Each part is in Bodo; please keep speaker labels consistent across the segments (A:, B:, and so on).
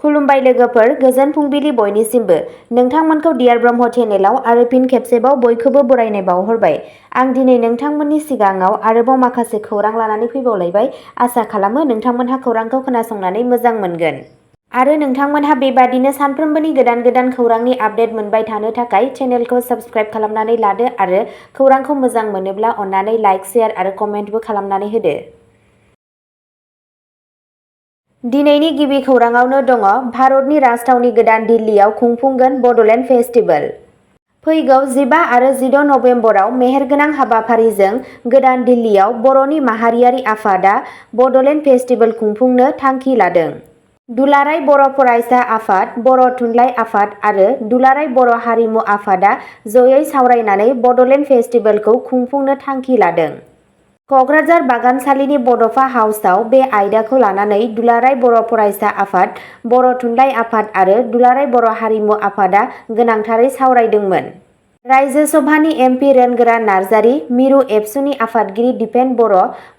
A: खुलुमबाय लोगोफोर, गोजोन फुंबिलि बयनिसिमबो। नोंथांमोनखौ डियार ब्रह्म चेनेलाव आरो फिन खेबसेबाव बयखौबो बरायनाय बावहरबाय। आं दिनै नोंथांमोननि सिगाङाव आरोबाव माखासे खौरां लानानै फैबावलायबाय। आसा खालामो नोंथांमोनहा खौरांखौ खोनासंनानै मोजां मोनगोन। आरो नोंथांमोनहा बेबादिनो सानफ्रोमबोनि गोदान गोदान खौरांनि आपडेट मोनबाय थानो थाखाय चेनेलखौ साबस्क्राइब खालामनानै लादो आरो खौरांखौ मोजां मोनोब्ला अन्नानै लाइक, शेयार आरो कमेन्टबो खालामनानै होदो। दिनैनि गिबि खौराङावनो दङ भारतनि राजथावनि गोदान दिल्लीयाव खुंफुंगोन बड'लेण्ड फेस्टिभेल। फैगौ 15 आरो 16 नभेम्बराव मेहेरगोनां हाबाफारिजों गोदान दिल्लीयाव बर'नि माहारियारि आफादआ बड'लेण्ड फेस्टिभेल खुंफुंनो थांखि लादों। दुलाराय बर' फरायसा आफाद, बर' थुनलाइ आफाद आरो दुलाराय बर' हारिमु आफादआ जयै सावरायनानै बड'लेण्ड फेस्टिभेलखौ खुंफुंनो थांखि लादों। क'क्राझार बागानसालिनि बड'फा हाउसआव बे आयदाखौ लानानै दुलाराय बर' फरायसा आफाद, बर' थुनलाइ आफाद आरो दुलाराय बर' हारिमु आफादआ गोनांथारै सावरायदोंमोन। रायजो सभानि MP रोनगोरा नार्जारि, मिरु एबसुनि आफादगिरि दिपेन बर',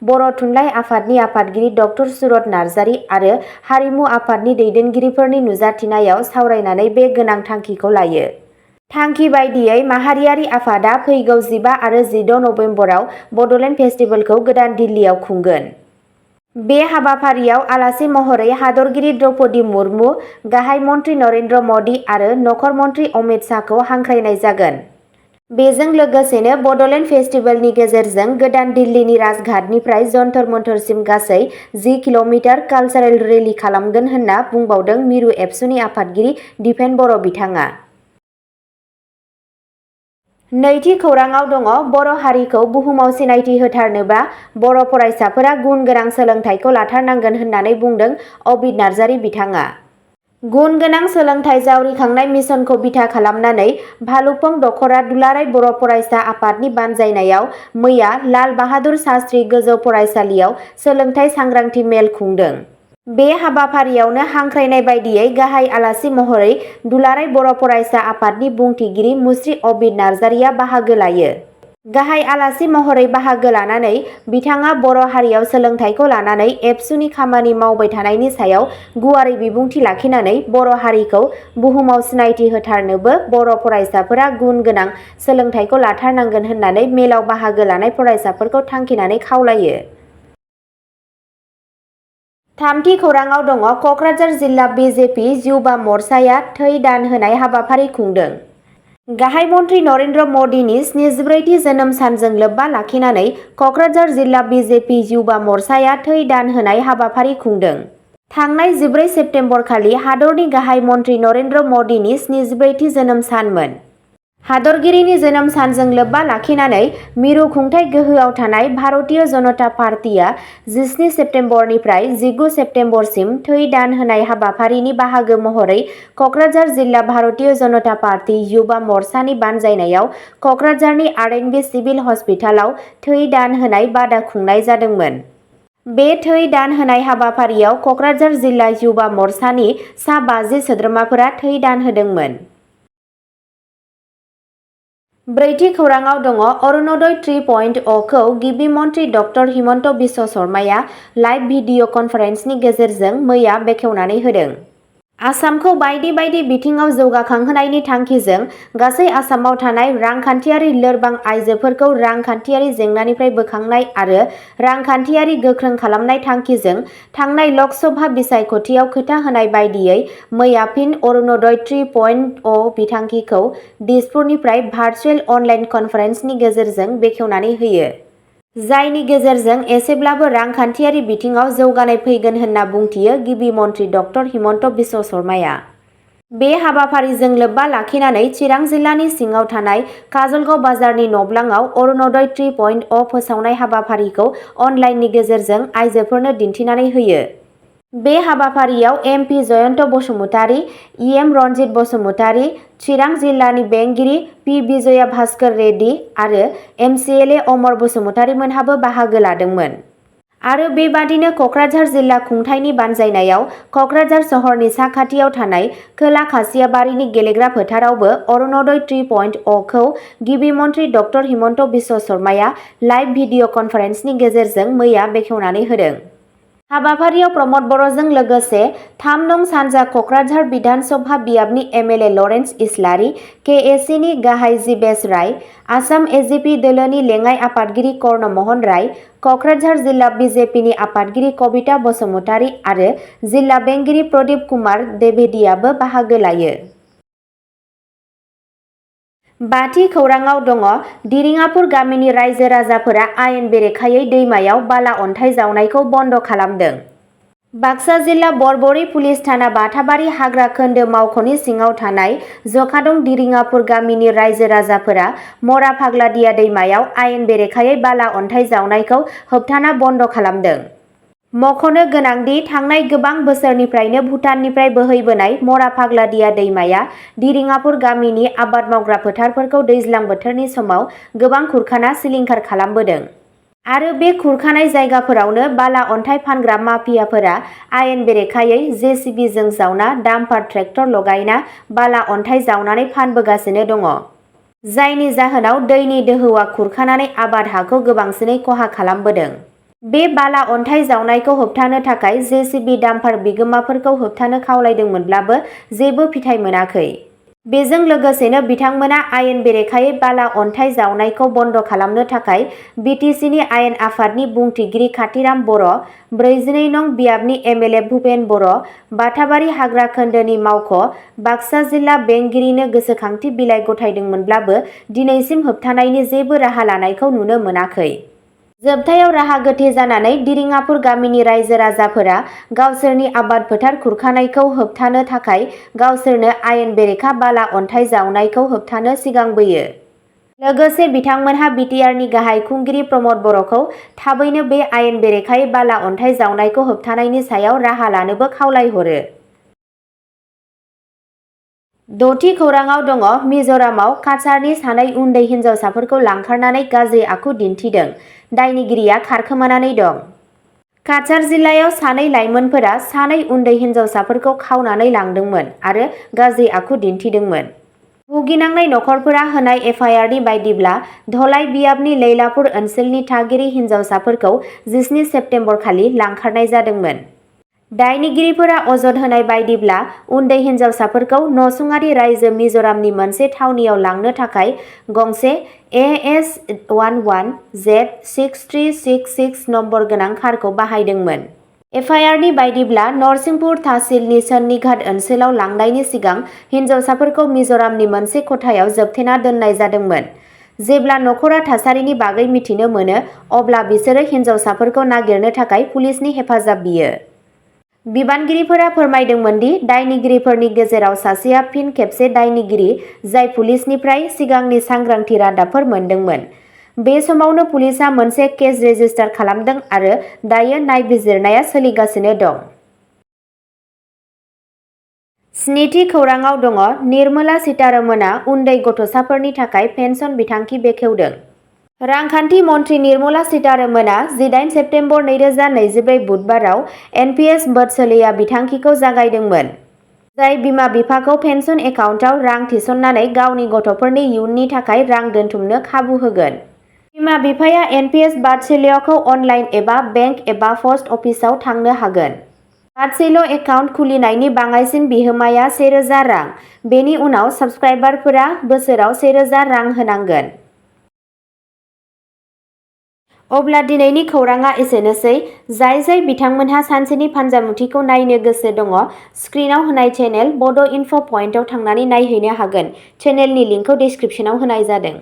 A: बर' थुनलाइ आफादनि आफादगिरि ड सुरत नार्जारि आरो हारिमु आफादनि दैदेनगिरिफोरनि नुजाथिनायाव सावरायनानै बे गोनां थांखिखौ लायो। थांखि बायदियै माहारियारि आफादआ फैगौ 15 आरो 16 नभेम्बराव बड'लेण्ड फेस्टिभेलखौ गोदान दिल्लीयाव खुंगोन। बे हाबाफारियाव आलासि महरै हादरगिरि द्रौपदी मुर्मु, गाहाय मन्त्रि नरेन्द्र मदि आरो नखर मन्त्रि अमित शाहखौ हांख्रायनाय जागोन। बेजों लोगोसेनो बड'लेण्ड फेस्टिभेलनि गेजेरजों गोदान दिल्लीनि राजघाटनिफ्राय जन्तर मन्तरसिम गासै 10 किल'मिटार कालचारेल रेलि खालामगोन होनना बुंबावदों मिरु एबसुनि आफादगिरि दिपेन बर' बिथाङा। नैथि खौराङाव दङ बर' हारिखौ बुहुमाव सिनायथि होथारनोबा बर' फरायसाफोरा गुन गोनां सोलोंथाइखौ लाथारनांगोन होननानै बुंदों अबिद नार्जारि बिथाङा। गुन गोनां सोलोंथाइ जावरिखांनाय मिशनखौ बिथा खालामनानै भालुकपं दख'रा दुलाराय बर' फरायसा आफादनि बानजायनायाव मैया लाल बाहादुर शास्त्रि गोजौ फरायसालियाव सोलोंथाइ सांग्रांथि मेल खुंदों। बे हाबाफारियावनो हांख्रायनाय बायदियै गाहाय आलासि महरै दुलाराय बर' फरायसा आफादनि बुंथिगिरि मुस्रि अबिद नार्जारिया बाहागो लायो। गाहाय आलासि महरै बाहागो लानानै बिथाङा बर' हारियाव सोलोंथाइखौ लानानै एबसुनि खामानि मावबाय थानायनि सायाव गुवारै बिबुंथि लाखिनानै बर' हारिखौ बुहुमाव सिनायथि होथारनोबो बर' फरायसाफोरा गुन गोनां सोलोंथाइखौ लाथारनांगोन होननानै मेलाव बाहागो लानाय फरायसाफोरखौ थांखिनानै खावलायो। थामथि खौराङाव दङ क'क्राझार जिल्ला BJP युवा मर्चाया थै दान होनाय हाबाफारि खुंदों। गाहाय मन्त्रि नरेन्द्र मदिनि 74थि जोनोम सानजों लोब्बा लाखिनानै क'क्राझार जिल्ला BJP युवा मर्चाया थै दान होनाय हाबाफारि खुंदों। थांनाय 14 सेप्तेम्बरखालि हादरनि गाहाय मन्त्रि नरेन्द्र मदिनि 74थि जोनोम सानमोन। हादरगिरिनि जोनोम सानजों लोब्बा लाखिनानै मिरु खुंथाइ गोहोआव थानाय भारतीय जनता पार्टीआ 17 सेप्तेम्बरनिफ्राय 19 सेप्तेम्बरसिम थै दान होनाय हाबाफारिनि बाहागो महरै क'क्राझार जिल्ला भारतीय जनता पार्टी युवा मर्चानि बानजायनायाव क'क्राझारनि R&B सिभिल हस्पिटालाव थै दान होनाय बादा खुंनाय जादोंमोन। बे थै दान होनाय हाबाफारियाव क'क्राझार जिल्ला युवा मर्चानि सा 50 सोद्रोमाफोरा थै दान होदोंमोन। ब्रैथि खौराङाव दङ अरुणोदय 3.0 खौ गिबि मन्त्रि ड हिमन्त बिश्व शर्माया लाइभ भिडिअ कनफारेन्सनि गेजेरजों मैया बेखेवनानै होदों। आसामखौ बायदि बायदि बिथिङाव जौगाखांहोनायनि थांखिजों गासै आसामाव थानाय रांखान्थियारि लोरबां आइजोफोरखौ रांखान्थियारि जेंनानिफ्राय बोखांनाय आरो रांखान्थियारि गोख्रों खालामनाय थांखिजों थांनाय लक सभा बिसायख'थियाव खोथा होनाय बायदियै मैया फिन अरुणोदय 3.0 बिथांखिखौ दिसपुरनिफ्राय भार्चुएल अनलाइन कनफारेन्सनि गेजेरजों बेखेवनानै होयो। जायनि गेजेरजों एसेब्लाबो रांखान्थियारि बिथिङाव जौगानाय फैगोन होनना बुंथियो गिबि मन्त्रि ड हिमन्त बिश्व शर्माया। बे हाबाफारिजों लोब्बा लाखिनानै चिरां जिल्लानि सिङाव थानाय काजलगाव बाजारनि नब्लाङाव अरुणोदय 3.0 फोसावनाय हाबाफारिखौ अनलाइननि गेजेरजों आइजोफोरनो दिन्थिनानै होयो। बे हाबाफारियाव MP जयन्त बसुमतारी, EM रन्जित बसुमतारी, चिरां जिल्लानि बेंगिरि P बिजया भास्कर रेड्डी आरो MCLA अमर बसुमतारी मोनहाबो बाहागो लादोंमोन। आरो बेबादिनो क'क्राझार जिल्ला खुंथायनि बानजायनायाव क'क्राझार सहरनि साखाथियाव थानाय खोला खासियाबारिनि गेलेग्रा फोथारावबो अरुणोदय 3.0 खौ गिबि मन्त्रि ड हिमन्त बिश्व शर्माया लाइभ भिडिअ कनफारेन्सनि गेजेरजों मैया बेखेवनानै होदों। हाबाफारियाव प्रमद बर'जों लोगोसे 3 नं सानजा क'क्राझार बिधान सभा बियाबनि एमएलए लरेन्स इस्लारि, केएसिनि गाहाय जिबेश राय, आसाम एजिपि दोलोनि लेङाइ आफादगिरि कर्ण महन राय, क'क्राझार जिल्ला बिजेपिनि आफादगिरि कबिता बसुमतारि आरो जिल्ला बेंगिरि प्रदीप कुमार देबेदियाबो बाहागो लायो। बाथि खौराङाव दङ दिरिङापुर गामिनि रायजो राजाफोरा आयेन बेरेखायै दैमायाव बाला अन्थाइ जावनायखौ बन्द खालामदों। बाक्सा जिल्ला बरबरी पुलिस थाना बाथाबारि हाग्रा खोन्दो मावख'नि सिङाव थानाय जखादं दिरिङापुर गामिनि रायजो राजाफोरा मरा फाग्लादिया दैमायाव आयेन बेरेखायै बाला अन्थाइ जावनायखौ होबथाना बन्द खालामदों। मख'नो गोनांदि थांनाय गोबां बोसोरनिफ्रायनो भुटाननिफ्राय बोहैबोनाय मरा फाग्लादिया दैमाया दिरिङापुर गामिनि आबाद मावग्रा फोथारफोरखौ दैज्लां बोथोरनि समाव गोबां खुरखाना सिलिंखार खालामबोदों। आरो बे खुरखानाय जायगाफोरावनो बाला अन्थाइ फानग्रा माफियाफोरा आयेन बेरेखायै जेसिबिजों जावना डाम्पार ट्रेक्टर लगायना बाला अन्थाइ जावनानै फानबोगासिनो दङ। जायनि जाहोनाव दैनि दोहौआ खुरखानानै आबाद हाखौ गोबांसिनै खहा खालामबोदों। बे बाला अन्थाइ जावनायखौ होबथानो थाखाय जेसिबि डाम्पार बिगोमाफोरखौ होबथानो खावलायदोंमोनब्लाबो जेबो फिथाइ मोनाखै। बेजों लोगोसेनो बिथांमोना आयेन बेरेखायै बाला अन्थाइ जावनायखौ बन्द खालामनो थाखाय बिटिसिनि आयेन आफादनि बुंथिगिरि खाथिराम बर', 42 नं बियाबनि एमएलए भुपेन बर', बाथाबारि हाग्रा खोन्दोनि मावख' बाक्सा जिल्ला बेंगिरिनो गोसोखांथि बिलाइ गथायदोंमोनब्लाबो दिनैसिम होबथानायनि जेबो राहा लानायखौ नुनो मोनाखै। जोबथायाव राहा गोथे जानानै दिरिङापुर गामिनि रायजो राजाफोरा गावसोरनि आबाद फोथार खुरखानायखौ होबथानो थाखाय गावसोरनो आयेन बेरेखा बाला अन्थाइ जावनायखौ होबथानो सिगांबोयो। लोगोसे बिथांमोनहा बिटिआरनि गाहाय खुंगिरि प्रमद बर'खौ थाबैनो बे आयेन बेरेखायै बाला अन्थाइ जावनायखौ होबथानायनि सायाव राहा लानोबो खावलायहरो। दथि खौराङाव दङ मिज'रामाव काछारनि सानै उन्दै हिनजावसाफोरखौ लांखारनानै गाज्रि आखु दिन्थिदों, दायनिगिरिया खारखोमानानै दं। काछार जिल्लायाव सानै लाइमोनफोरा सानै उन्दै हिनजावसाफोरखौ खावनानै लांदोंमोन आरो गाज्रि आखु दिन्थिदोंमोन। भुगिनांनाय नखरफोरा होनाय एफआइआरनि बायदिब्ला धलाई बियाबनि लैलापुर ओनसोलनि थागिरि हिनजावसाफोरखौ 17 सेप्तेम्बर खालि लांखारनाय जादोंमोन। दायनिगिरिफोरा अजद होनाय बायदिब्ला उन्दै हिनजावसाफोरखौ नसुङारि रायजो मिज'रामनि मोनसे थावनियाव लांनो थाखाय गंसे AS11Z6366 नम्बर गोनां कारखौ बाहायदोंमोन। एफआइआरनि बायदिब्ला नरसिंहपुर तहसिलनि सन्नीघाट ओनसोलाव लांनायनि सिगां हिनजावसाफोरखौ मिज'रामनि मोनसे खथायाव जोबथेना दोननाय जादोंमोन। जेब्ला नखरा थासारिनि बागै मिथिनो मोनो अब्ला बिसोरो हिनजावसाफोरखौ नागिरनो थाखाय पुलिसनि हेफाजाब बियो। बिबानगिरिफोरा फोरमायदोंमोन दि दायनिगिरिफोरनि गेजेराव सासेया फिन खेबसे दायनिगिरि जाय पुलिसनिफ्राय सिगांनि सांग्रांथि रादाबफोर मोनदोंमोन। बे समावनो पुलिसआ मोनसे केस रेजिस्टार खालामदों आरो दायो नायबिजिरनाया सोलिगासिनो दं। स्निथि खौराङाव दङ निर्मला सीतारमणआ उन्दै गथ'साफोरनि थाखाय पेन्सन बिथांखि बेखेवदों। रांखान्थि मन्थ्रि निर्मला सीतारमणआ 18 सेप्तेम्बर 2024 बुधबाराव एनपिएस बत्सलेया बिथांखिखौ जागायदोंमोन। जाय बिमा बिफाखौ पेन्सन एकाउन्टआव रां थिसननानै गावनि गथ'फोरनि इयुननि थाखाय रां दोनथुमनो खाबु होगोन। बिमा बिफाया एनपिएस बत्सलेखौ अनलाइन एबा बेंक एबा पस्ट अफिसाव थांनो हागोन। बत्सले एकाउन्ट खुलिनायनि बाङाइसिन बिहोमाया 1000 रां। बेनि उनाव साबस्क्राइबारफोरा बोसोराव 1000 रां होनांगोन। अब्ला दिनैनि खौराङा एसेनोसै। जाय बिथांमोनहा सानसेनि फानजामुथिखौ नायनो गोसो दङ स्क्रिनाव होनाय चेनेल बड' इनफ' पइन्टआव थांनानै नायहैनो हागोन। चेनेलनि लिंकखौ डिस्क्रिप्शनाव होनाय जादों।